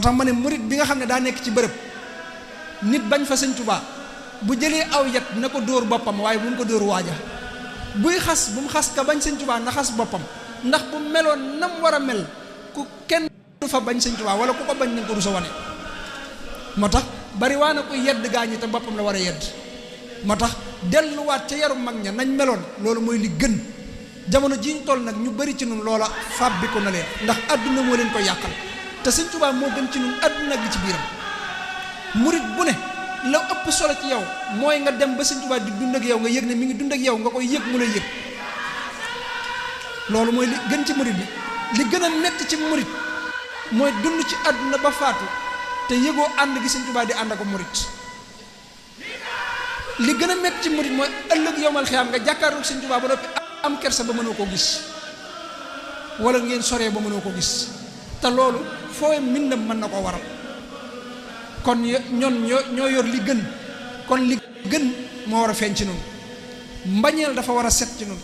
tax ma ne murit bi nga xam ne daa nekk ci bërëb nit bañ fa sëñ Tuubaa bu jëlee aw yet na ko dóor boppam waaye bu mu ko dóor waaja buy xas bu mu xas ka bañ sëñ Tuubaa na xas boppam ndax bu meloon nam war a mel ku kenn du fa bañ sëñ Tuubaa wala ku ko bañ nañ ko rusa wane. moo tax bari waa na ko yedd gaañi te boppam la war a yedd. moo tax delluwaat ca yarum mag ña nañ meloon loolu mooy li gën jamono ji ñu toll nag ñu bari ci nun loola fàbbi ko na leen ndax àdduna moo leen ko yàqal te sëñ Tuubaa moo gën ci nun àdduna gi ci biiram. murit bu ne la ëpp solo ci yow mooy nga dem ba sëñ Tuubaa di dund ak yow nga yëg ne mi ngi dund ak yow nga koy yëg mu lay yëg loolu mooy li gën ci murit bi. li gën a metti ci murit mooy dund ci àdduna ba faatu te yëgoo ànd gi sëñ Tuubaa di ànd ak murit. li gën a metti ci murit mooy ëllëg yowmal xiyaam nga jàkkaarloog sëñ Tuubaa ba noppi am kersa ba mënoo koo gis wala ngeen soree ba mënoo koo gis te loolu fooy mbindam mën na koo waral. kon ñoo yor li gën kon li gën moo war a feeñ ci noonu mbañeel dafa war a set ci noonu